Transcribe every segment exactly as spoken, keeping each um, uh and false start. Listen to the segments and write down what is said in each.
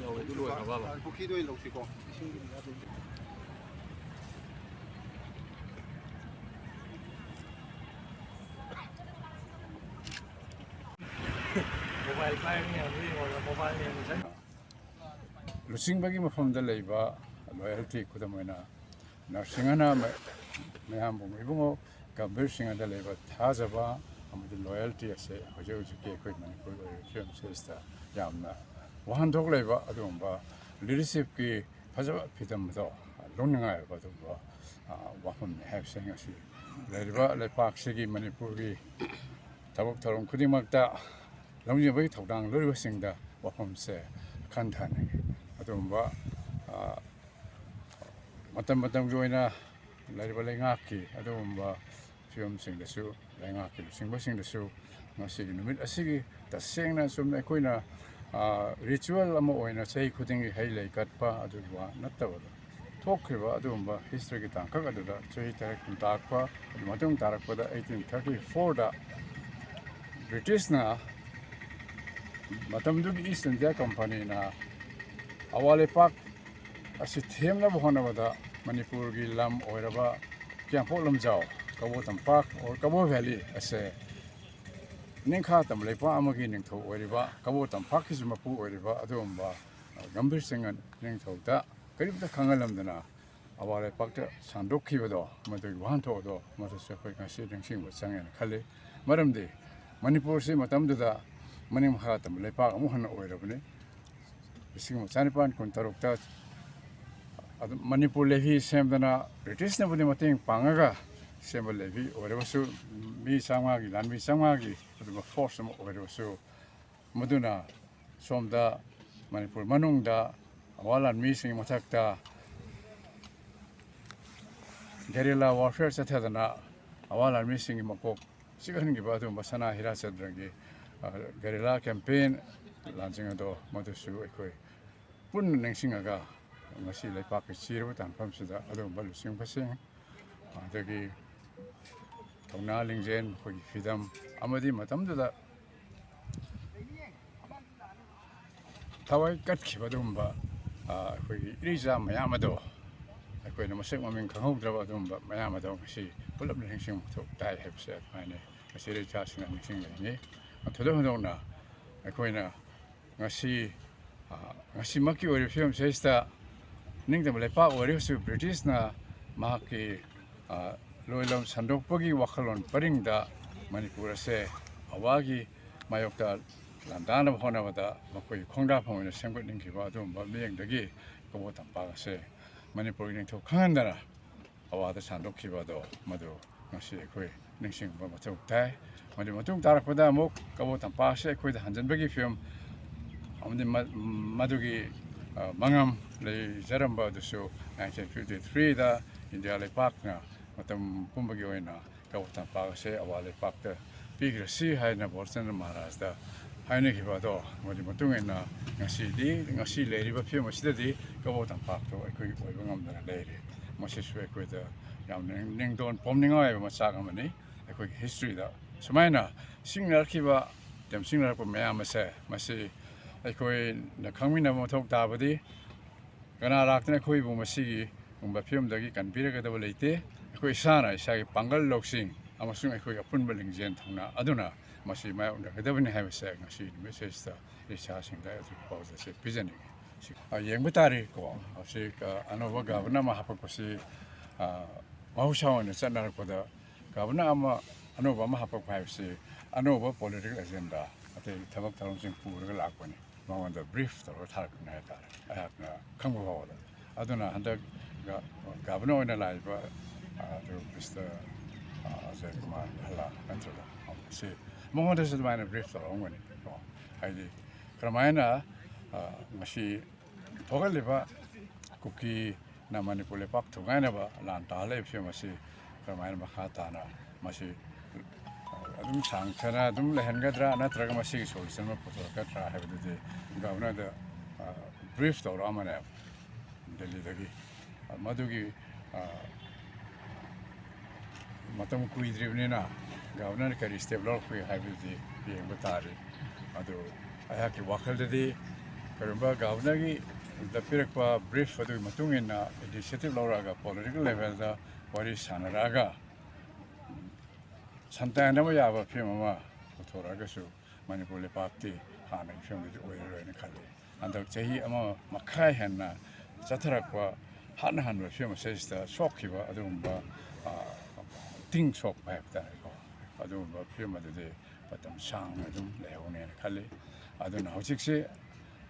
ꯌꯧꯔꯦ, ꯑꯗꯨ ꯂꯣꯏꯈ꯭ꯔꯕꯕ? ꯄꯨꯈ꯭ꯔꯤꯗ ꯑꯣꯏꯅ ꯂꯧꯁꯤꯀꯣ, ꯏꯁꯤꯡꯒꯤ ꯃꯌꯥꯗ꯫ ꯃꯣꯕꯥꯏꯜ ꯄꯥꯏꯕ ꯃꯌꯥꯝꯗꯨ ꯌꯦꯡꯉꯣ, ꯃꯣꯕꯥꯏꯜ ꯌꯦꯡꯉꯣ꯫ ꯂꯨꯆꯤꯡꯕꯒꯤ ꯃꯐꯝꯗ ꯂꯩꯕ ꯂꯣꯌꯦꯜꯇꯤ, ꯈꯨꯗꯝ ꯑꯣꯏꯅ ꯅꯔꯁꯤꯡꯍꯅ ꯃ-, ꯃꯌꯥꯝꯕꯨ ꯏꯕꯨꯡꯉꯣ ꯒꯝꯚꯤꯔ ꯁꯤꯡꯍꯗ ꯂꯩꯕ ꯊꯥꯖꯕ ꯑꯃꯗꯤ ꯂꯣꯌꯦꯜꯇꯤ ꯑꯁꯦ ꯍꯧꯖꯤꯛ ꯍꯧꯖꯤꯛꯀꯤ ꯑꯩꯈꯣꯏ ꯃꯅꯤꯄꯨꯔꯒꯤ ꯑꯣꯏꯔꯤꯕ ꯐꯤꯕꯝꯁꯤꯗꯩꯁꯤꯗ ꯌꯥꯝꯅ ꯋꯥꯍꯟꯊꯣꯛ ꯂꯩꯕ ꯑꯗꯨꯒꯨꯝꯕ ꯂꯤꯗꯔꯁꯤꯞꯀꯤ ꯐꯖꯕ ꯐꯤꯗꯝꯗꯣ ꯂꯧꯅꯤꯡꯉꯥꯏ ꯑꯣꯏꯕ ꯑꯗꯨꯒꯨꯝꯕ, ꯑ, ꯋꯥꯐꯝꯅꯤ ꯍꯥꯏꯕꯁꯦ ꯉꯁꯤ ꯂꯩꯔꯤꯕ ꯂꯩꯄꯥꯛꯁꯤꯒꯤ ꯃꯅꯤꯄꯨꯔꯒꯤ ꯊꯕꯛ ꯊꯧꯔꯝ ꯈꯨꯗꯤꯡꯃꯛꯇ ꯂꯝꯖꯤꯡꯕꯒꯤ ꯊꯧꯗꯥꯡ ꯂꯧꯔꯤꯕꯁꯤꯡꯗ ꯋꯥꯐꯝꯁꯦ ꯈꯟꯊꯅꯤꯡꯏ꯫ ꯑꯗꯨꯒꯨꯝꯕ, ꯑ, ꯃꯇꯝ ꯃꯇꯝꯒꯤ ꯑꯣꯏꯅ ꯂꯩꯔꯤꯕ ꯂꯩꯉꯥꯛꯀꯤ ꯑꯗꯨꯒꯨꯝꯕ ꯐꯤꯕꯝꯁꯤꯡꯗꯁꯨ, ꯂꯩꯉꯥꯛꯀꯤ ꯂꯨꯆꯤꯡꯕꯁꯤꯡꯗꯁꯨ ꯉꯁꯤꯒꯤ ꯅꯨꯃꯤꯠ ꯑꯁꯤꯒꯤ ꯇꯁꯦꯡꯅ ꯆꯨꯝꯅ ꯑꯩꯈꯣꯏꯅ, ꯑ, ꯔꯤꯆꯨꯋꯦꯜ ꯑꯃ ꯑꯣꯏꯅ ꯆꯍꯤ ꯈꯨꯗꯤꯡꯒꯤ ꯍꯩ ꯂꯩ ꯀꯠꯄ ꯑꯗꯨꯒꯤ ꯋꯥ ꯅꯠꯇꯕꯗ, ꯊꯣꯛꯈ꯭ꯔꯤꯕ ꯑꯗꯨꯒꯨꯝꯕ ꯍꯤꯁꯇ꯭ꯔꯤꯒꯤ ꯇꯥꯡꯀꯛ ꯑꯗꯨꯗ ꯆꯍꯤ ꯇꯔꯦꯠ ꯀꯨꯟ ꯇꯥꯔꯛꯄ, ꯑꯗꯨ ꯃꯇꯨꯡ ꯇꯥꯔꯛꯄꯗ ꯑꯩꯠꯇꯤꯟ ꯊꯥꯔꯇꯤ ꯐꯣꯔꯗ ꯕ꯭ꯔꯤꯇꯤꯁꯅ, ꯃꯇꯝꯗꯨꯒꯤ ꯏꯁ ꯏꯟꯗꯤꯌꯥ ꯀꯝꯄꯅꯤꯅ ꯑꯋꯥ ꯂꯩꯄꯥꯛ ꯑꯁꯤ ꯊꯦꯝꯅꯕ ꯍꯣꯠꯅꯕꯗ ꯃꯅꯤꯄꯨꯔꯒꯤ ꯂꯝ ꯑꯣꯏꯔꯕ ꯀꯤꯌꯥꯝꯄꯣꯛ ꯂꯝꯖꯥꯎ, ꯀꯕꯣ ꯇꯝꯄꯥꯛ or ꯀꯕꯣ ꯚꯦꯂꯤ ꯑꯁꯦ ꯅꯤꯡꯈꯥ ꯇꯝꯕ ꯂꯩꯄꯥꯛ ꯑꯃꯒꯤ ꯅꯤꯡꯊꯧ ꯑꯣꯏꯔꯤꯕ, ꯀꯕꯣ ꯇꯝꯄꯥꯛꯀꯤꯁꯨ ꯃꯄꯨ ꯑꯣꯏꯔꯤꯕ ꯑꯗꯨꯒꯨꯝꯕ ꯒꯝꯚꯤꯔ ꯁꯤꯡꯍ ꯅꯤꯡꯊꯧꯗ ꯀꯔꯤꯝꯇ ꯈꯪꯍꯜꯂꯝꯗꯅ ꯑꯋꯥ ꯂꯩꯄꯥꯛꯇ ꯁꯟꯗꯣꯛꯈꯤꯕꯗꯣ, ꯃꯗꯨꯒꯤ ꯋꯥꯍꯟꯊꯣꯛ ꯑꯗꯣ ꯃꯗꯨꯁꯨ ꯑꯩꯈꯣꯏ ꯉꯁꯤ ꯅꯤꯡꯁꯤꯡꯕ ꯆꯪꯉꯦꯅ ꯈꯜꯂꯤ꯫ ꯃꯔꯝꯗꯤ ꯃꯅꯤꯄꯨꯔꯁꯤ ꯃꯇꯝꯗꯨꯗ ꯃꯅꯤꯡ ꯃꯈꯥ ꯇꯝꯕ ꯂꯩꯄꯥꯛ ꯑꯃꯨꯛ ꯍꯟꯅ ꯑꯣꯏꯔꯕꯅꯤ꯫ ꯂꯤꯁꯤꯡ ꯑꯃ ꯆꯥꯅꯤꯄꯥꯟ ꯀꯨꯟꯇꯔꯨꯛꯇ ꯑꯗꯨꯝ ꯃꯅꯤꯄꯨꯔ ꯂꯦꯚꯤ ꯁꯦꯝꯗꯅ ꯕ꯭ꯔꯤꯇꯤꯁꯅꯕꯨꯗꯤ ꯃꯇꯦꯡ ꯄꯥꯡꯉꯒ ꯁꯦꯝꯕ ꯂꯦꯚꯤ ꯑꯣꯏꯔꯕꯁꯨ, ꯃꯤ ꯆꯥꯝꯃꯉꯥꯒꯤ, ꯂꯥꯟꯃꯤ ꯆꯥꯝꯃꯉꯥꯒꯤ ꯑꯗꯨꯒꯨꯝꯕ ꯐꯣꯔꯁ ꯑꯃ ꯑꯣꯏꯔꯕꯁꯨ, ꯃꯗꯨꯅ ꯁꯣꯝꯗ ꯃꯅꯤꯄꯨꯔ ꯃꯅꯨꯡꯗ ꯑꯋꯥ ꯂꯥꯟꯃꯤꯁꯤꯡꯒꯤ ꯃꯊꯛꯇ ꯒꯦꯔꯤꯂꯥ ꯋꯥꯔꯐꯤꯌꯔ ꯆꯠꯊꯗꯅ ꯑꯋꯥ ꯂꯥꯟꯃꯤꯁꯤꯡꯒꯤ ꯃꯀꯣꯛ ꯆꯤꯛꯍꯟꯈꯤꯕ ꯑꯗꯨꯒꯨꯝꯕ ꯁꯅꯥ ꯍꯤꯔꯥꯆꯟꯗ꯭ꯔꯒꯤ, ꯑ, ꯒꯦꯔꯤꯂꯥ ꯀꯦꯝꯄꯦꯟ ꯂꯥꯟꯁꯤꯡ ꯑꯗꯣ ꯃꯗꯨꯁꯨ ꯑꯩꯈꯣꯏ ꯄꯨꯟꯅ ꯅꯤꯡꯁꯤꯡꯉꯒ ꯉꯁꯤ ꯂꯩꯄꯥꯛꯀꯤ ꯆꯤꯔꯕ ꯇꯥꯟꯐꯝꯁꯤꯗ ꯑꯗꯨꯒꯨꯝꯕ ꯂꯨꯆꯤꯡꯕꯁꯤꯡ, ꯑꯗꯒꯤ ꯊꯧꯅꯥ ꯂꯤꯡꯖꯦꯜ, ꯃꯈꯣꯏꯒꯤ ꯐꯤꯗꯝ ꯑꯃꯗꯤ ꯃꯇꯝꯗꯨꯗ ꯊꯋꯥꯏ ꯀꯠꯈꯤꯕ ꯑꯗꯨꯒꯨꯝꯕ, ꯑ, ꯑꯩꯈꯣꯏꯒꯤ ꯏꯔꯩꯆꯥ ꯃꯌꯥꯝ ꯑꯗꯣ, ꯑꯩꯈꯣꯏꯅ ꯃꯁꯛ ꯃꯃꯤꯡ ꯈꯪꯍꯧꯗ꯭ꯔꯕ ꯑꯗꯨꯒꯨꯝꯕ ꯃꯌꯥꯝ ꯑꯗꯣ ꯉꯁꯤ ꯄꯨꯂꯞ ꯅꯤꯡꯁꯤꯡꯕ ꯃꯊꯧ ꯇꯥꯏ ꯍꯥꯏꯕꯁꯦ ꯑꯗꯨꯃꯥꯏꯅ ꯉꯁꯤ ꯏꯔꯩꯆꯥꯁꯤꯡꯅ ꯅꯤꯡꯁꯤꯡꯅꯤꯡꯉꯤ꯫ ꯊꯣꯏꯗꯣꯛ ꯍꯦꯟꯗꯣꯛꯅ ꯑꯩꯈꯣꯏꯅ ꯉꯁꯤ, ꯑ, ꯉꯁꯤꯃꯛꯀꯤ ꯑꯣꯏꯔꯤꯕ ꯐꯤꯕꯝꯁꯤꯗꯩꯁꯤꯗ ꯅꯤꯡꯇꯝꯕ ꯂꯩꯄꯥꯛ ꯑꯣꯏꯔꯒꯁꯨ ꯕ꯭ꯔꯤꯇꯤꯁꯅ ꯃꯍꯥꯛꯀꯤ, ꯑ, ꯂꯣꯏꯂꯝ ꯁꯟꯗꯣꯛꯄꯒꯤ ꯋꯥꯈꯜꯂꯣꯟ ꯄꯔꯤꯡꯗ ꯃꯅꯤꯄꯨꯔ ꯑꯁꯦ ꯑꯋꯥꯒꯤ ꯃꯥꯌꯣꯛꯇ ꯂꯥꯟꯗꯥꯅꯕ ꯍꯣꯠꯅꯕꯗ ꯃꯈꯣꯏꯒꯤ ꯈꯣꯡꯗꯥꯐꯝ ꯑꯣꯏꯅ ꯁꯦꯝꯒꯠꯅꯤꯡꯈꯤꯕ ꯑꯗꯨꯒꯨꯝꯕ ꯃꯤꯠꯌꯦꯡꯗꯒꯤ ꯀꯕꯣ ꯇꯝꯄꯥꯛ ꯑꯁꯦ ꯃꯅꯤꯄꯨꯔꯒꯤ ꯅꯤꯡꯊꯧ ꯈꯪꯍꯟꯗꯅ ꯑꯋꯥꯗ ꯁꯟꯗꯣꯛꯈꯤꯕ ꯑꯗꯣ ꯃꯗꯨ ꯉꯁꯤ ꯑꯩꯈꯣꯏ ꯅꯤꯡꯁꯤꯡꯕ ꯃꯊꯧ ꯇꯥꯏ꯫ ꯃꯗꯨ ꯃꯇꯨꯡ ꯇꯥꯔꯛꯄꯗ ꯑꯃꯨꯛ ꯀꯕꯣ ꯇꯝꯄꯥꯛ ꯑꯁꯤ ꯑꯩꯈꯣꯏꯗ ꯍꯟꯖꯤꯟꯕꯒꯤ ꯐꯤꯕꯝ ꯑꯃꯗꯤ ꯃ-, ꯃꯗꯨꯒꯤ, ꯑ, ꯃꯉꯝ ꯂꯩꯖꯔꯝꯕ ꯑꯗꯨꯁꯨ nineteen fifty-threeꯗ ꯏꯟꯗꯤꯌꯥ ꯂꯩꯄꯥꯛꯅ ꯃꯇꯝ ꯄꯨꯝꯕꯒꯤ ꯑꯣꯏꯅ ꯀꯕꯣ ꯇꯝꯄꯥꯛ ꯑꯁꯦ ꯑꯋꯥ ꯂꯩꯄꯥꯛꯇ ꯄꯤꯈ꯭ꯔꯁꯤ ꯍꯥꯏꯅ ꯕꯣꯔꯆꯟꯗ꯭ꯔ ꯃꯍꯥꯔꯥꯖꯗ ꯍꯥꯏꯅꯈꯤꯕ ꯑꯗꯣ, ꯃꯗꯨꯒꯤ ꯃꯇꯨꯡ ꯏꯟꯅ ꯉꯁꯤꯗꯤ, ꯉꯁꯤ ꯂꯩꯔꯤꯕ ꯐꯤꯕꯝ ꯑꯁꯤꯗꯗꯤ ꯀꯕꯣ ꯇꯝꯄꯥꯛꯇꯣ ꯑꯩꯈꯣꯏꯒꯤ ꯑꯣꯏꯕ ꯉꯝꯗꯅ ꯂꯩꯔꯤ꯫ ꯃꯁꯤꯁꯨ ꯑꯩꯈꯣꯏꯗ ꯌꯥꯝꯅ ꯅꯤꯡꯗꯣꯟ ꯄꯣꯝꯅꯤꯡꯉꯥꯏ ꯑꯣꯏꯕ ꯃꯆꯥꯛ ꯑꯃꯅꯤ꯫ ꯑꯩꯈꯣꯏꯒꯤ historyꯗ ꯁꯨꯃꯥꯏꯅ ꯁꯤꯡꯅꯔꯛꯈꯤꯕ, ꯇꯦꯝꯁꯤꯡꯅꯔꯛꯄ ꯃꯌꯥꯝ ꯑꯁꯦ, ꯃꯁꯤ ꯑꯩꯈꯣꯏꯅ ꯈꯪꯃꯤꯟꯅꯕ ꯃꯊꯧ ꯇꯥꯕꯗꯤ, ꯀꯅꯥ ꯂꯥꯛꯇꯅ ꯑꯩꯈꯣꯏꯕꯨ ꯃꯁꯤꯒꯨꯝꯕ ꯐꯤꯕꯝꯗꯒꯤ ꯀꯟꯕꯤꯔꯒꯗꯕ ꯂꯩꯇꯦ꯫ ꯑꯩꯈꯣꯏ ꯏꯁꯥꯅ ꯏꯁꯥꯒꯤ ꯄꯥꯡꯒꯜ ꯂꯧꯁꯤꯡ ꯑꯃꯁꯨꯡ ꯑꯩꯈꯣꯏꯒꯤ ꯑꯄꯨꯟꯕ ꯂꯤꯡꯖꯦꯜ ꯊꯧꯅꯥ ꯑꯗꯨꯅ ꯃꯁꯤ ꯃꯥꯌꯣꯛꯅꯒꯗꯕꯅꯤ ꯍꯥꯏꯕꯁꯦ ꯉꯁꯤ ꯅꯨꯃꯤꯠꯁꯤꯗꯩꯁꯤꯗ ꯏꯆꯥꯁꯤꯡꯗ ꯑꯗꯨꯒꯤ ꯄꯥꯎꯖꯦꯜꯁꯦ ꯄꯤꯖꯅꯤꯡꯉꯤ꯫ ꯁꯤ, ꯑ, ꯌꯦꯡꯕ ꯇꯥꯔꯦꯀꯣ꯫ ꯍꯧꯖꯤꯛ, ꯑ, ꯑꯅꯧꯕ governor ꯑꯃ ꯍꯥꯞꯄꯛꯄꯁꯤ, ꯑ, ꯃꯍꯧꯁꯥ ꯑꯣꯏꯅ ꯆꯠꯅꯔꯛꯄꯗ governor ꯑꯃ, ꯑꯅꯧꯕ ꯑꯃ ꯍꯥꯞꯄꯛꯄ ꯍꯥꯏꯕꯁꯤ ꯑꯅꯧꯕ political agenda, ꯑꯇꯩ ꯊꯕꯛ ꯊꯧꯔꯝꯁꯤꯡ ꯄꯨꯔꯒ ꯂꯥꯛꯄꯅꯤ꯫ ꯃꯉꯣꯟꯗ brief ꯇꯧꯔꯒ ꯊꯥꯔꯛꯄꯅꯤ ꯍꯥꯏꯇꯥꯔꯦ, ꯑꯩꯍꯥꯛꯅ ꯈꯪꯕ ꯐꯥꯎꯕꯗ꯫ ꯑꯗꯨꯅ ꯍꯟꯗꯛ ꯒ-, governor ꯑꯣꯏꯅ ꯂꯥꯛꯏꯕ, ꯑ, ꯑꯗꯨ Mister, ꯑ, ꯑꯖꯌ ꯀꯨꯃꯥꯔ ꯚꯜꯂꯥ ꯅꯠꯇ꯭ꯔꯒ ꯑꯁꯤ ꯃꯉꯣꯟꯗꯁꯨ ꯑꯗꯨꯃꯥꯏꯅ brief ꯇꯧꯔꯛꯑꯝꯒꯅꯤ ꯀꯣ꯫ ꯍꯥꯏꯗꯤ ꯀꯔꯝꯍꯥꯏꯅ, ꯑ, ꯃꯁꯤ ꯊꯣꯛꯍꯜꯂꯤꯕ ꯀꯨꯀꯤꯅ ꯃꯅꯤꯄꯨꯔ ꯂꯩꯄꯥꯛ ꯊꯨꯒꯥꯏꯅꯕ ꯂꯥꯟ ꯇꯥꯍꯜꯂꯛꯏꯕ ꯐꯤꯕꯝ ꯑꯁꯤ ꯀꯔꯝꯍꯥꯏꯅ ꯃꯈꯥ ꯇꯥꯅ ꯃꯁꯤ, ꯑ, ꯑꯗꯨꯝ ꯁꯥꯡꯊꯅ ꯑꯗꯨꯝ ꯂꯩꯍꯟꯒꯗ꯭ꯔꯥ, ꯅꯠꯇ꯭ꯔꯒ ꯃꯁꯤꯒꯤ solution ꯑꯃ ꯄꯨꯊꯣꯔꯛꯀꯗ꯭ꯔꯥ ꯍꯥꯏꯕꯗꯨꯗꯤ governorꯗ, ꯑ, brief ꯇꯧꯔꯛꯑꯝꯕꯅꯦꯕ ꯗꯦꯜꯂꯤꯗꯒꯤ꯫ ꯃꯗꯨꯒꯤ, ꯑ, ꯃꯇꯝ ꯀꯨꯏꯗ꯭ꯔꯤꯕꯅꯤꯅ governorꯅ ꯀꯔꯤ step ꯂꯧꯔꯛꯄꯒꯦ ꯍꯥꯏꯕꯗꯨꯗꯤ ꯌꯦꯡꯕ ꯇꯥꯔꯤ꯫ ꯑꯗꯨ ꯑꯩꯍꯥꯛꯀꯤ ꯋꯥꯈꯜꯗꯗꯤ ꯀꯔꯤꯒꯨꯝꯕ ꯒꯚꯔꯅꯔꯒꯤ ꯗ ꯄꯤꯔꯛꯄ ꯕ꯭ꯔꯤꯐ ꯑꯗꯨꯒꯤ ꯃꯇꯨꯡ ꯏꯟꯅ ꯏꯅꯤꯁꯤꯌꯦꯇꯤꯚ ꯂꯧꯔꯛꯑꯒ ꯄꯣꯂꯤꯇꯤꯀꯦꯜ ꯂꯦꯚꯦꯜꯗ ꯋꯥꯔꯤ ꯁꯥꯟꯅꯔꯛꯑꯒ ꯁꯟꯇꯥꯟꯅꯕ ꯌꯥꯕ ꯐꯤꯕꯝ ꯑꯃ ꯄꯨꯊꯣꯔꯛꯑꯒꯁꯨ ꯃꯅꯤꯄꯨꯔ ꯂꯩꯄꯥꯛꯇꯤ ꯍꯥꯟꯅꯒꯤ ꯐꯤꯕꯝꯗꯨꯗꯤ ꯑꯣꯏꯔꯔꯣꯏꯅ ꯈꯜꯂꯤ꯫ ꯍꯟꯗꯛ ꯆꯍꯤ ꯑꯃ ꯃꯈꯥꯏ ꯍꯦꯟꯅ ꯆꯠꯊꯔꯛꯄ ꯍꯥꯟꯅ ꯍꯟꯕ ꯐꯤꯕꯝ ꯑꯁꯤꯗ ꯁꯣꯛꯈꯤꯕ ꯑꯗꯨꯒꯨꯝꯕ, ꯑ, ꯇꯤꯡ ꯁꯣꯛꯄ ꯍꯥꯏꯕ ꯇꯥꯔꯦꯀꯣ, ꯑꯗꯨꯒꯨꯝꯕ ꯐꯤꯕꯝ ꯑꯗꯨꯗꯤ ꯃꯇꯝ ꯁꯥꯡꯅ ꯑꯗꯨꯝ ꯂꯩꯍꯧꯅꯦꯅ ꯈꯜꯂꯤ꯫ ꯑꯗꯨꯅ ꯍꯧꯖꯤꯛꯁꯤ,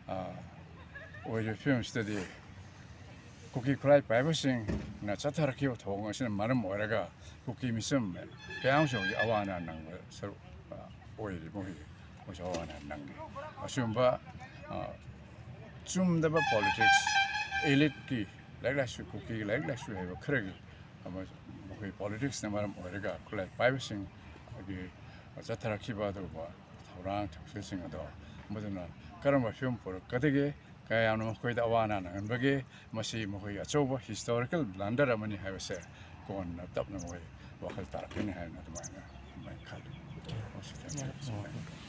ꯑ, ꯑꯣꯏꯔꯤꯕ ꯐꯤꯕꯝꯁꯤꯗꯗꯤ ꯀꯨꯀꯤ ꯈꯨꯠꯂꯥꯏ ꯄꯥꯏꯕꯁꯤꯡꯅ ꯆꯠꯊꯔꯛꯈꯤꯕ ꯊꯧꯑꯣꯡ ꯑꯁꯤꯅ ꯃꯔꯝ ꯑꯣꯏꯔꯒ ꯀꯨꯀꯤ ꯃꯤꯆꯝ ꯀꯌꯥ ꯑꯃꯁꯨ ꯍꯧꯖꯤꯛ ꯑꯋꯥ ꯑꯅꯥ ꯅꯪꯕ ꯁꯔꯨꯛ, ꯑ, ꯑꯣꯏꯔꯤ꯫ ꯃꯈꯣꯏ, ꯃꯈꯣꯏꯁꯨ ꯑꯋꯥ ꯑꯅꯥ ꯅꯪꯉꯤ꯫ ꯑꯁꯤꯒꯨꯝꯕ, ꯑ, ꯆꯨꯝꯗꯕ ꯄꯣꯂꯤꯇꯤꯛꯁ, ꯏꯂꯤꯠꯀꯤ ꯂꯥꯏꯔꯤꯛ ꯂꯥꯏꯁꯨ, ꯀꯨꯀꯤꯒꯤ ꯂꯥꯏꯔꯤꯛ ꯂꯥꯏꯁꯨ ꯍꯩꯕ ꯈꯔꯒꯤ ꯑꯃ-, ꯃꯈꯣꯏ ꯄꯣꯂꯤꯇꯤꯛꯁꯅ ꯃꯔꯝ ꯑꯣꯏꯔꯒ ꯈꯨꯠꯂꯥꯏ ꯄꯥꯏꯕꯁꯤꯡꯒꯤ ꯆꯠꯊꯔꯛꯈꯤꯕ ꯑꯗꯨꯒꯨꯝꯕ ꯊꯧꯔꯥꯡ ꯊꯧꯁꯤꯜꯁꯤꯡ ꯑꯗꯣ ꯃꯗꯨꯅ ꯀꯔꯝꯕ ꯐꯤꯕꯝ ꯄꯨꯔꯛꯀꯗꯒꯦ, ꯀꯌꯥꯝꯅ ꯃꯈꯣꯏꯗ ꯑꯋꯥ ꯑꯅꯥ ꯅꯪꯍꯟꯕꯒꯦ, ꯃꯁꯤ ꯃꯈꯣꯏꯒꯤ ꯑꯆꯧꯕ ꯍꯤꯁꯇꯣꯔꯤꯀꯦꯜ ꯕ꯭ꯂꯟꯗꯔ ꯑꯃꯅꯤ ꯍꯥꯏꯕꯁꯦ ꯀꯣꯟꯅ ꯇꯞꯅ ꯃꯈꯣꯏ ꯋꯥꯈꯜ ꯇꯥꯔꯛꯀꯅꯤ ꯍꯥꯏꯅ ꯑꯗꯨꯃꯥꯏꯅ, ꯑꯗꯨꯃꯥꯏꯅ ꯈꯜꯂꯤ꯫ ꯃꯁꯤ ꯊꯝꯖꯔꯒꯦ꯫